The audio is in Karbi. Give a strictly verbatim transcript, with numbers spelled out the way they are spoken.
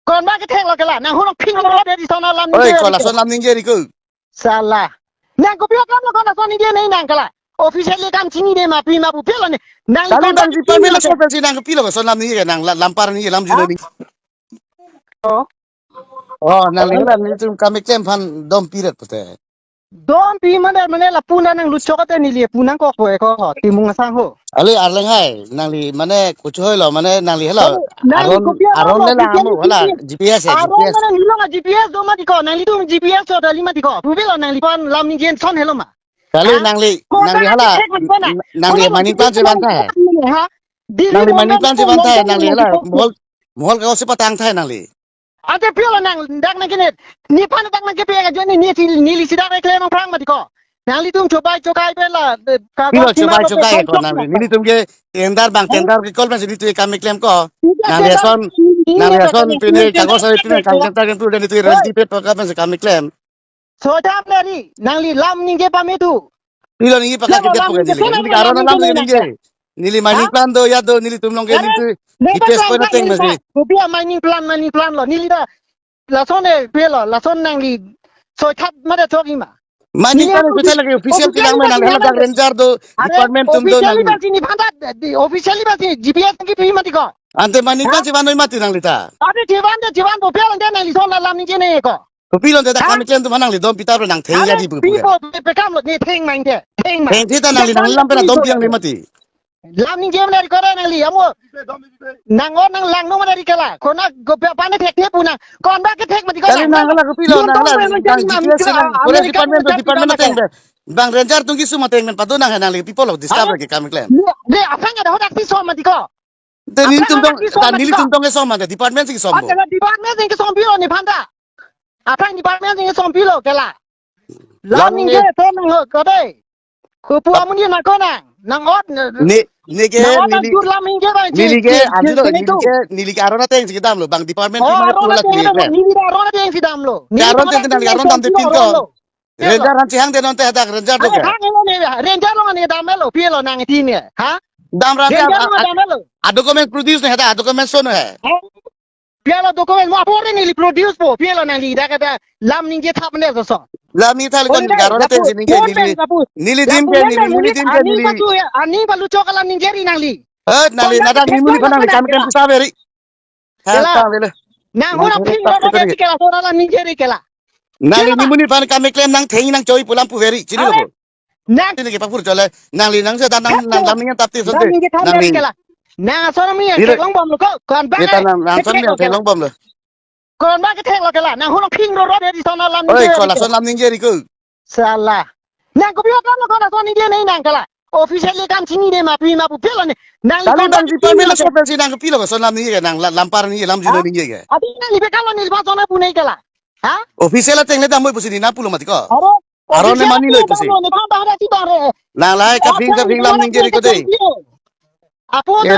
Konba kethek lo kela, nang hulong phing lo de di sona lam Oi, ningje kola ri ke. Son lam ningje ri ko. Sala. Nang kopi akam lo kona son ningje nai nang kela. Officially kam chinine ma pi ma pu pelo ne. Nang Kali kon nang di pamela so pesi nang kopi lo son lam ningje nang la- lampar ningje lam jino Ha? ni. Oh. Oh, nang lila nelitum kam keklem aphan dom piret pute. Dom pi mane mane lapu na nang luchok ate neli pu nangkok ko eko ho, Timung asang ho. Ali arleng hai, nangli mane kuchu hoi lo, mane nangli hela. Nangli Aron, kopi Aron lo, le lang kopi amu, hela, kopi G P S ya, Aron G P S. Mane nilong a G P S do mati ko, nanglitum G P S do dali mati ko. Pupilo nangliphan lam ningje son helo ma. Kali Ha? nangli, Kona nangli hela, kethek mati ko na. Nangli Kona maning kethek plan mati seban ko thai. Ha? Dili Nangli maning plan seban thai, nangli hela, mohol, mohol ka si patang thai nangli. Ante pilo nang dak nang kene. Nephan dak nang kepi aja ni ni si- neli si dak keklem aphrang mati ko. Nanglitum chobai chokai pe la eh, ka- Pilo ka- chobai chokai ko nangli. Nelitum ke tender bang tender ke kol pensi nelitum kam keklem ko. Nangli ason nangli ason pine kagos ai pine kam keklem ta kan tu dan itu ready pe to kam pensi kam keklem. Sojam dari nangli lam ningje pame tu. Pilo ningje pakai Nang kita lam pakai ningje neli. Neli karon lam ningje ningje. Neli maning plan do ya do nelitum nong ke Are, nelitum neli di test plan point ateng nangli masi. Kopi a mining plan mining plan lo neli da. Lason e pelo lason nangli. Soi thap mada chok ima. Maning Neli plan office- kita lagi official officially kilang nangli nangli hela dak ranger do Are, department tum do officially nangli. Bang sini phanda, di- officially bang sini G P S ki pi mati ko. Ante maning plan si vanoi mati nangli ta. Ante chivan de chivan do pelo nangli son lam ningje ne ko. Kopi lo de ta Ha? Kam keklem atum nangli dom pita nang theng ya di pu. Pipo pe kam lo ni theng mang de. Theng mang. Theng thita nangli nang lam pena dom piang ni mati. Lam ningje mane ri kore nangli amo. Nang or nang lang no mane ri kela. Kona go pe pane thek thek pu nang. Konba kethek mati ko. Kali nang la kopi lo nang la nang G P S nang. Kore department to department ateng be. Bang ranger tung kisu mateng men padu nang nangli people of disturb ke kam keklem. De asang ada hodak si so mati ko. Te nelitum tong, ta nelitum tong kesom ante department si kesom bo. Ante department si kesom pilo nephan ta. Athang department si kesom pilo kela. Lam ningje to nang ho kote. Kopu amun ye nang ko nang. Nang ot. Ne ne ke nang ot nang neli tur lam ningje bang neli ke anti lo neli ke neli ke aron ateng si kedam lo bang department si mana pula neli ke. Neli aron ateng si dam lo. Aron ateng neli aron dam te pin ko. Ranger han chihang de non te hadak ranger do ke. Hang elo ne ranger lo ne dam elo pilo nang ti ne ha. Dam ranger. Ranger lo dam elo. A document produce ne hadak a document so no hai. Pilo document mo apor ne li produce po pilo nangli dak ada lam ningje thap ne so so. Lam ni thali kon garon te si ningje neli. Neli dim ke neli neli dim ke neli. Ani balu chok lam ningje ri nangli. Eh nangli nadak ni muni panang kam kem pisa beri. Kela. Nang hura ping ro ro ke kela hura la ningje ri kela. Nangli ni muni pan kam keklem nang theng nang choi pulam pu veri chini lo. Nang ini ke papur chole nangli nang se dan nang nang lam ning tap ti so nang te. Ningje thang nangli kela. Nang asor mi ke long bom lo ko. Kon ba. Kita nang nang asor mi ke long bom lo. Kon ba kethek lo kela. Nang hura ping ro ro de di son lam ningje. Oi ko la son lam ningje ri ko. Sala. Nang kopi akam lo kona son ningje nai nang kela. Officially kam chinine ma pi ma pu pilo ne. Nang kali nang department lo so pensi nang kopi lo son lam ningje nang la- lampar ningje lam jino ningje ke. Abi nang ibe kalo ni ba son pu nai kela. Ha? Official ateng le dam moi pusi ni na pulo mati ko. Aro. Aro ne mani lo pusi. Ni ba ba ra ti ba re. Nang lai ka ping ka ping lam ningje ri ko de. Apo. Ye